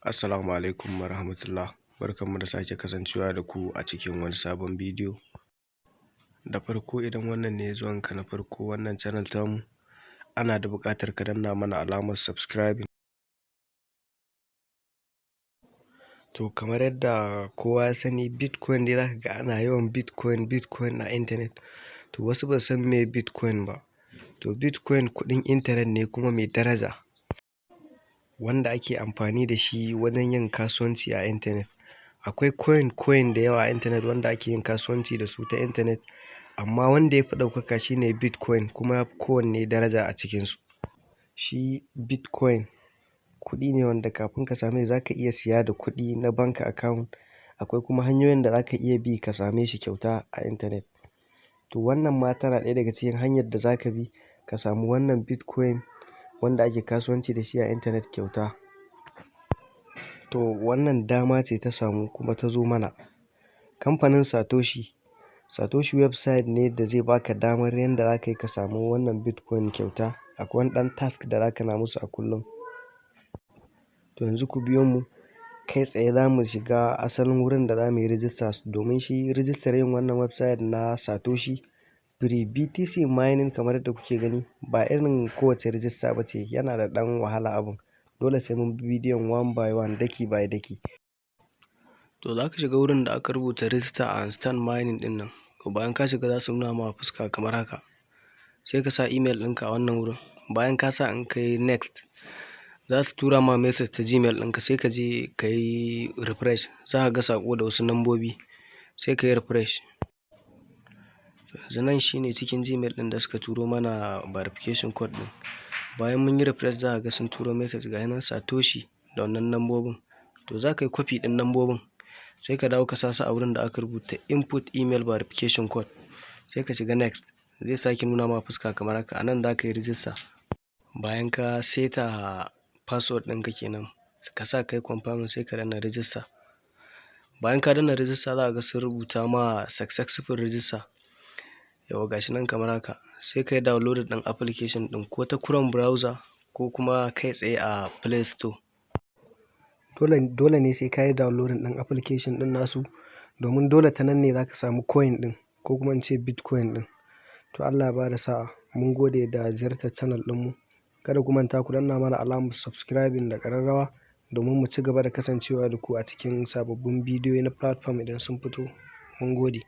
Assalamu alaikum warahmatullah, barkanmu da sake kasancewa da ku a cikin wani sabon bidiyo. Da farko, idan wannan ne zuwanka na farko wannan channel tamu, ana da buƙatar ka danna mana alamar subscribing. To, kamar yadda kowa ya sani, Bitcoin dai zaka ga ana yawan Bitcoin, Bitcoin a internet. To, wasu basu san meye Bitcoin ba. To, Bitcoin kuɗin internet ne kuma mai daraja, wanda ake amfani da shi wajen yin kasuwanci a internet. Akwai coin coin da yawa a internet wanda ake yin kasuwanci da su ta internet, amma wanda ya fi ɗaukaka shine Bitcoin, kuma ya fi kowanne daraja a cikinsu. Shi Bitcoin kuɗi ne wanda kafin ka same shi zaka iya siya da kuɗi na bank account, akwai kuma hanyoyin da zaka iya bi ka same shi kyauta a internet. To, wannan ma tana ɗaya daga cikin hanyar da zaka bi ka samu wannan Bitcoin wanda ake kasuwanci da shi a internet kyauta. To, wannan dama ce ta samu kuma ta zo mana. Kamfanin Satoshi, Satoshi website ne da zai baka damar yanda zaka yi ka samu wannan Bitcoin kyauta. Akwai wani ɗan task da zaka na musu a kullum. To, yanzu ku biyo mu kai tsaye, za mu shiga asalin wurin da za mu yi rijista, domin shi rijistar yin wannan website na Satoshi Free BTC mining, kamar yadda kuke gani, ba irin kowace rijista ba ce, yana da ɗan wahala abun. Dole sai mun bi bidiyon one by one, daki by daki. To, za ka shiga wurin da aka rubuta "Register and start mining" ɗin nan. To, bayan ka shiga, za su nuna ma fuska kamar haka. Sai ka sa email ɗinka a wannan wurin. Bayan ka sa, in ka yi next, za su tura ma message ta Gmail ɗinka, sai ka je ka yi refresh. Za ka ga saƙo da wasu lambobi, sai ka yi refresh. Yanzu nan shine cikin Gmail ɗin da suka turo mana verification code ɗin. Bayan mun yi refresh, za ka ga sun turo message, ga nan Satoshi da wannan lambobin. To, za ka yi copy ɗin lambobin, sai ka dawo ka sa su a wurin da aka rubuta "Input email verification code", sai ka shiga next. Zai sake nuna ma fuska kamar haka. A nan za ka yi rijista. Bayan ka seta password ɗinka kenan, ka sa kai confirming, sai ka danna register. Bayan ka danna register, za ka ga sun rubuta ma "Successful register". Yawwa, gashi nan kamar haka. Sai ka yi downloading ɗin application ɗin ko ta Chrome browser ko kuma kai tsaye a Play Store. Dole dole ne sai ka yi downloading ɗin application ɗin nasu, domin dole ta nan ne za ka samu coin ɗin, ko kuma in ce Bitcoin ɗin. To, Allah ya bada sa'a. Mun gode da ziyartar channel ɗinmu. Kada ku manta ku danna mana alamar subscribing da ƙararrawa domin mu ci gaba da kasancewa da ku a cikin sababbin bidiyoyi na platform idan sun fito. Mun gode.